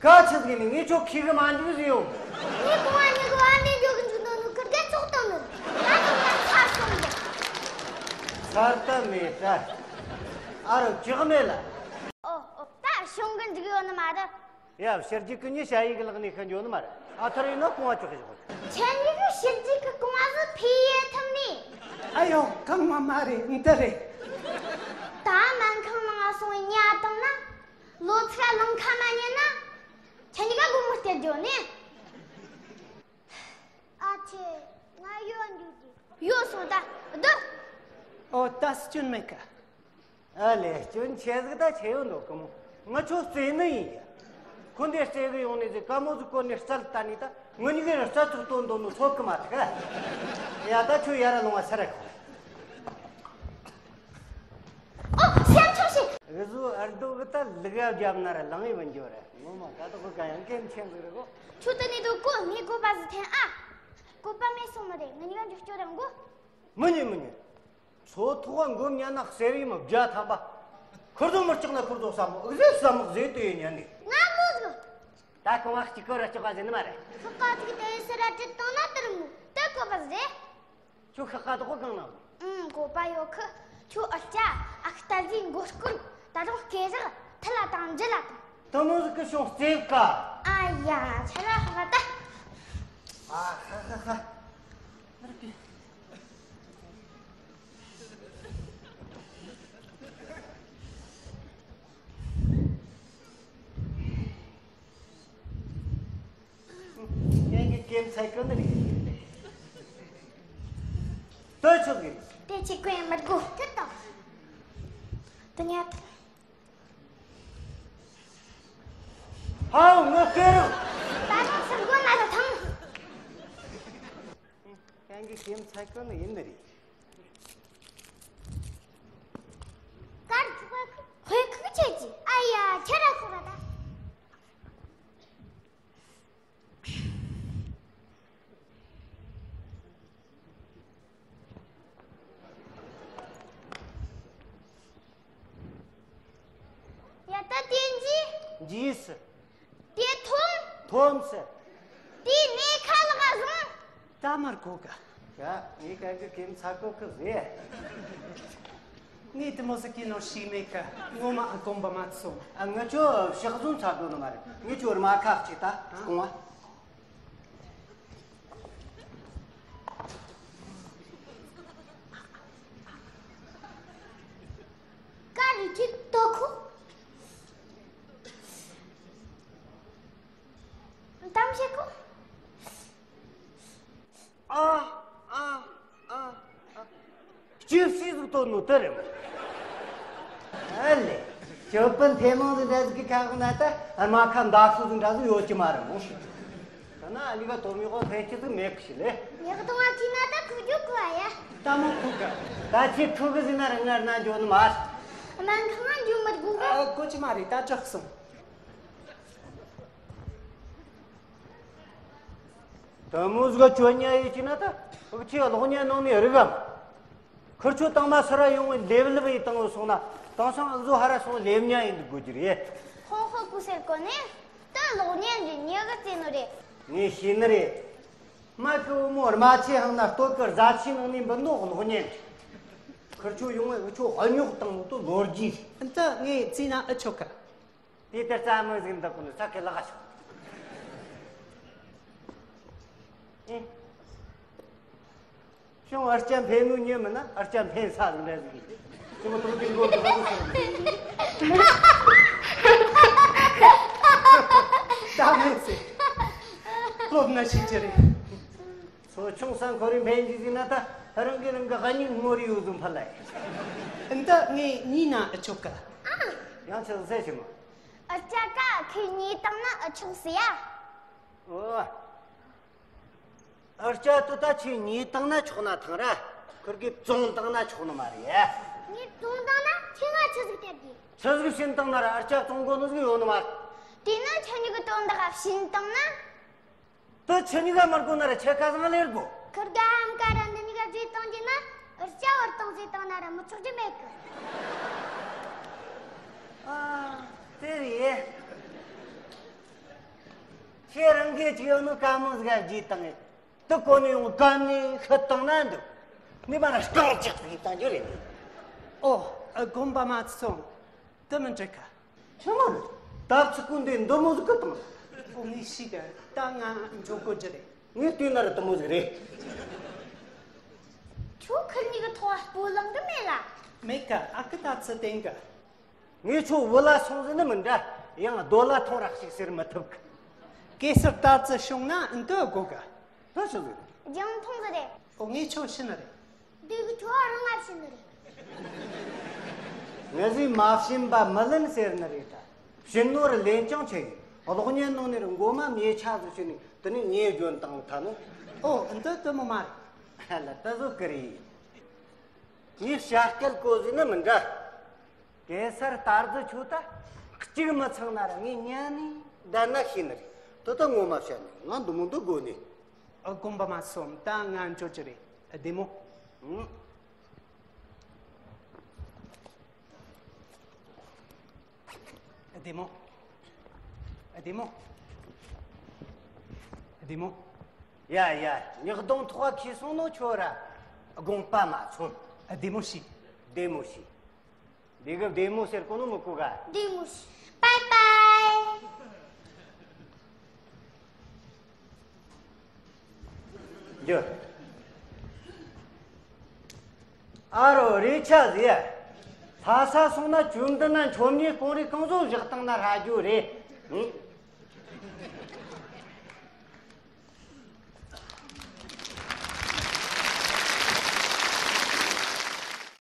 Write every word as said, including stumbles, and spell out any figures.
ག་ཆི་ཟིག་ནི་ངས་ཁྱོད་ཁྱི་གི་མ་འཇུག་ཟེར་ཡོང་། ངས་གོང་བ་མྱི་གི་བར་ནས་འཇོག་གི་འཇུག་ནོ་ནོ་ཁིར་གེ་ཙོག་བཏང་ནི། ད་ཁྱོད་ང་ཚར་སོང་ནི། ཚར་ད་མེད་ད། ཨ་རོ་ཅི་གི་མེད་ལ། ཨོ་ཨོ། ད་ཤོང་གི་འཇུག་ཡོད་ནི་མ་རེད། ཡ། ཕྱི་རྒྱལ་གི་མྱི་ཞ་ཡི་གི་ལག་ནས་ཤི་འགྱོ་ནི་མ་རེད། ཨ་ཐར་ཡིན་ན་གོང་བ་ཅོག་གི་བཞག་ཁྱེད་གཉིས་ཀྱི་ཕྱི་རྒྱལ་གི་གོང་བ་ཟིག་ཕི་ཡེ་ཐུབ་ནི། ཨ་ཡོ། གང་མ་མ་རེད། འདི་རེད། ད་སྨན་ཁང་ནང་སོང་ཉལ་བཏང་ན། ལོ་ཚིགས་ལང་ཁ་མ་ཉན་ན། ཁྱེད་གཉིས་ཀ་སྒོར་མོ་སྟེར་འགྱོ་ནི། ཨ་ཆེ། ང་ཡོད་འདུག་གི། ཡོད་སོང་ད། སྡོད། ཨོ། ད་སྐྱོན་མེད་ཀ། ཨ་ལས། སྐྱོན་ཆེ་ཟིག་ད་ཆེ་ཡོད་འདུག་གི་མོ། ང་ཁྱོད་རྩེ་ནི་ཡིན་ཡ། ཁོ་འདི་རྩེ་གི་ཡོང་ནི་ཟིག་དཀའ་མོ་ཟིག་བཀོལ་ནས་རྩལ་ལྟ་ནི་ད། ངུ་གཉིས་ཀྱི་རྩལ་ཚུགས་དོན་དོན་ནོ་ཚོད་གི་མ་ཐུག་ཡ། ད་ཁྱོད་ཡར་ལོང་བ་སར་ཁོ། ཨོ། སེམས་ཆུང་ཞིག་འུ་ཟོ་ཨར་རྡོ་གི་ད་ལུག་ཡ་རྒྱབ་ན་ར་ལང་ཡི་བུན་འགྱོ་ར། ངོ་མ་ད་དོ་གི་ག་ཡང་གན་ཆེན་ཟིག་རེད་གོ། ཁྱོད་དེ་ནས་དོ་གོ། ངའི་བཀོད་པ་ཟིག་འཐེན་ཨ། བཀོད་པ་མེད་སོང་མ་རེད། ང་གཉིས་ཀ་འཇུག་སྐྱོ་རང་གོ། མི་ཉན་མི་ཉན། མཚོ་ཐོག་ག་མགོ་ཉན་ན་གསེར་ཡིན་མི་བརྒྱ་ཐམ་པ། ཁུར་ཚོ་མི་ལྕག་ན་ཁུར་ཚོ་ཟ་མོ་ཨུ་ཟེ་ཟ་མོ་ཟེ་དེ་ཡིན་ཉན་ནི། ང་མོ་ཟིག་ད་གང་བ་གཅིག་གོ་ར་ལྕག་པ་ཟེ་ནི་མ་རེད། ཁ་ཁ་ཐུག་དེ་སེ་ར་ཏི་ཏོང་ན་དར་མོ་དེ་བཀོད་པ་ཟིག་རེད། ཁྱོད་ཤ་ཁ་དོག་གང་ན། ཨང་། བཀོད་པ་ཡོད་ཁི། ཁྱོད་ཨར་ཅ་ཨ་ཁ་ཏ་ཟིག་མགོ་སྐོར། ད་རུང་སྐེ་རག་ཐི་ལ་དང་འཇི་ལ་དང་། དེ་མོ་ཟིག་གི་ཤོང་རྩེ་ཀ་ཨ་ཡ། ཆ་ལ་ཧ་ཧ་ད། ཨ་ཧ་ཧ་ཧ། ཁྱེད་ཀྱི་ཀེམ་ཚ་གི་ནི་རེད། ལྟོས་ཆོག་གི། དེ་ཆེ་གོ་ཡང་མི་དགོས། ཐུབ་དང་། དུ་ཉལ། ཧའོ་ངོ་སྐེ་རུ། ད་ནི་སུ་མགོ་ན་ད་ཐང་། ཁྱེད་ཀྱི་ཀེམ་ཚ་གི་ནི་ཡིན་ནི་རེད། ཀར་ཁུ་ཁུ་ཁུ་ཁུ་ཁུ་ཁྱེད་ཀྱི། ཨ་ཡ་ཁྱེད་ར་ཁུ་ར་ད། ཡ་ད་དེ་འཇིགས། འཇིགས་སུ། དེ་འཐོམ། འཐོམ་སུ། དེ་ནས་ཁ་ལག་བཟུང་། ད་མར་གོ་ག་ཡ། ངས་ག་གི་ཀེམ་ཚ་གོ་གི་རེད། ངས་དེ་མོ་ཟིག་གི་ནོར་ཞིག་མེད་ག་ངོ་མ་ཨ་གོམ་པ་མ་ཚོམ། ཨ་ངི་ཆོ་ཕྱག་ཟུང་ཚ་གོ་ནི་མ་རེད། ངི་ཆོ་རྨ་ཁ་གཅིག་ད་སྐོང་བ། ཀ་རི་ཁྱི་ཏོ་ཁུ། དམ་ཞེ་ཁུ། ཨ། ཨ། ཨ། ཨ། སྐྱིད་སི་ཟིག་ཏོ་ནོ་དེ་རེད་མོ། ཨ་ལེ། ཞོ་པན་ཐེ་མང་ཟིག་འདྲ་ཟིག་གི་ཁ་གི་ན་ད་རྨ་ཁ་འདའ་ཁུ་ཟིག་འདྲ་ཟིག་ཡོད་ཀྱི་མ་རེད་མོ། ད་ན་ཨ་ལི་ག་ཏོ་མི་གོ་ཕན་ཁྱི་ཟིག་མེད་གི་ཞིག་ལེ། ཉག་ཏོ་བ་ཁྱི་ན་ད་ཁུ་རྒྱུ་ཁུ་ཨ་ཡ། ད་མོ་ཁུ་ག་ད་ཁྱི་ཁུ་གི་ཟིག་ན་ར་ངར་ན་འཇོ་ནི་མ། སྨན་ཁང་ན་འཇུ་མི་དགོས་གི་ཨ་གོ་ཅི་མ་རེད། ད་དྲག་སོང་། དེ་མོ་ཟིག་ག་ཅོ་ཉ་ཡེ་ཅི་ན་ད་ཨུ་ཆི་གློག་བརྙན་ནང་ནས་རིག་གམ། ཁུར་ཆོ་དང་མ་སུ་ར་ཡོང་ངས་ལེབ་ལེབ་ཡེ་བཏང་ངོ་སོང་ན་དེང་སང་ཨུ་ཟོ་ཧ་ར་སོང་ལེབ་ཉ་ཡེ་འདུག་དགོས་ཀྱི་རེད། ཧོ་ཧོ་ཀུ་སེར་གོ་ནས་ད་གློག་བརྙན་འདི་ཉེ་གི་རྩེ་ནོ་རེད། ངས་ཤེས་ནི་རེད། མ་ཀི་བུ་མོ་རྨ་ཆེ་ཧང་ན་སྟོད་ཀི་རྫ་ཆུའི་ནང་ནས་འབུད་ནོ་གློག་བརྙན། ཁུར་ཆོ་ཡོང་ངས་ཨུ་ཆོ་ཧ་ཉོག་བཏང་ནོ་དུ་ལོ་རྒྱུས་རེད། འདི་ངས་རྩིས་ན་ཨུ་ཆོ་ག་དེ་ལྟར་རྩ་མི་ཟིག་འདི་ཀུན་ས་ཁའི་ལག་ཤོག་ཨེ། ཤོང་ཨར་ཅན་འཕེན་ནུ་ཉེ་མི་ན་ཨར་ཅན་འཕེན་ས་ཟིག་འདྲ་ཟིག་གི་ཅི་མོ་ཏུ་ཏིང་གོ་ཏུ་ཏུ་ཏུ། ད་མེད་ཟེ། སློབ་ན་ཤེས་ཀྱི་རེད། ཚོ་ཆུང་ས་འཁོར་རིང་འཕེན་གྱི་ཟིག་ན་ད་རང་གི་རང་གི་ཧ་ཉིན་ངོ་རི་ཡོད་ཟུམ་ཕ་ལ་ཡ། འདི་ངས་ཉིན་ན་ཨུ་ཆོ་ག་ཡང་ཆི་ཟེ་ཆི་མོ། ཨ་ཅག་ག་ཁོས་ཉོས་བཏང་ན་ཨེ་ཆོག་ཟེར་ཡ། ཨོ། ཨ་ཅག་ཏུ་ད་ཁྱོས་ཉོས་བཏང་ན་ཆོག་ན་ཐང་ར། ཁུར་གིས་བཙོངས་བཏང་ན་ཆོག་ནི་མ་རེད། ངས་བཙོངས་བཏང་ན་ཁྱོས་ང་ཆི་ཟིག་སྟེར་དགོས། ཆི་ཟིག་བྱིན་བཏང་ན་ར་ཨ་ཅག་བཙོང་དགོས་ནི་ཟིག་ཡོད་ནི་མ་རེད། དེས་ན་ཁྱོད་གཉིས་ཀྱི་དོན་དག་བྱིན་བཏང་ན། དེ་ཁྱེད་གཉིས་ཀ་མི་དགོས་ན་ར་ཁྱེད་ཁ་སང་ལེར་དགོས། ཁུར་ག་ཨམ་ཀ་ར་འདི་གཉིས་ཀ་བརྗེས་བཏང་རྒྱུ་ན་ཨུར་ཅག་བར་བཏང་བརྗེས་བཏང་ན་ར་མི་ཆོག་རྒྱུ་མེད་གི་ཨ། དེ་རེད། ཁྱེད་རང་གིས་ཅི་ཡོད་ནོ་ཀ་མོ་ཟིག་བརྗེས་བཏང་ངས། དུ་གོ་ནས་ཡོང་ག་ནས་ཤི་བཏང་ན་འདུག་ནི་མ་ན་རྐང་ཅག་ཟིག་བཏང་རྒྱུ་རེད། ཨོ། ཨ། དགོན་པ་མ་སོང་། དུ་མི་འགྲིག་ག་ཆི་མོ་རེད། ད་ཚིག་གོ་འདི་འདི་མོ་ཟིག་གི་བཏང་། ཨོ། ངས་ཤེས་ག་ད་ང་འགྲོ་དགོས་རྒྱུ་རེད། ངས་བལྟས་ན་ར་དུ་མོ་ཟིག་རེད། ཁྱོད་ཁུར་གཉིས་ཀྱི་ཐོག་སྤོ་ལངས་གི་མེད་ལ། མེད་ག་ཨ་ཁུ་ད་ཚུར་བསྟན་ག་ངས་ཁྱོད་བུ་ལ་སོང་ཟིན་ནི་མི་འདྲ། ཡང་རྡོ་ལ་ཐོང་རག་ཞིག་ཟེར་མི་ཐུབ་གི་གེ་སར་ད་ཚུར་བྱུང་ན་འདི་དགོས་ག་ད་ཆི་ཟིག་རྒྱང་མཐོང་གི་རེད། ཨོ། ངས་ཁྱོད་ཤི་ནི་རེད། འདི་གི་ཁྱོད་རང་ང་ཤི་ནི་རེད། ངས་ཟིག་མ་བྱིན་པ་མི་ལེན་ཟེར་ནི་རེད་ད། བྱིན་ནོ་ར་ལེན་ཀྱང་ཆེ་ཡིན། གློག་བརྙན་ནང་ནས་ར་མགོ་མ་མེ་ཆ་ཟིག་བྱིན་ནས་དེ་ནས་ཉེས་སྐྱོན་བཏང་ཐལ་ནོ། ཨོ། འདི་དུ་མོ་མ་རེད། ལ་ད་བཟོ་གི་རེད། ངས་བྱ་སྐད་གོ་ཟིན་ནི་མི་འདྲ། གེ་སར་རྟ་རྫི་ཆོ་ད་གཅིག་མི་ཚང་ན་ར་ངས་ཉན་ནས་བསྡད་ན་ཤེས་ནི་རེད། དོ་ད་ངོ་མ་བཤད་ནས་ང་འདི་མོ་འདི་དགོས་ནས། ཨ། དགོན་པ་མ་སོང་ད་ང་འགྱོ་རྒྱུ་རེད། ཨ། བདེ་མོ། ཨང་། བདེ་མོ། བདེ་མོ། བདེ་མོ། ཡ་ཡ། ཉག་གདོང་ཐོག་ཁེ་སོང་ནོ་ཁྱོད་ར། དགོངས་པ་མ་ཚོམ། བདེ་མོ་བྱོས། བདེ་མོ་བྱོས། འདི་གི་བདེ་མོ་ཟེར་གོ་ནོ་མི་གོ་ག་བདེ་མོ་བྱོས། པའི་པའི། འགྱོ། ཨ་རོ་རེ་ཆ་ཟེ། ལྷ་ས་སོང་ན་བཅོམ་ལྡན་ན་མཆོད་མེ་སྐོང་རེ་གང་བཟོ་བཞག་བཏང་ན་ཧྲ་རྒྱུ་རེད། ཨང་།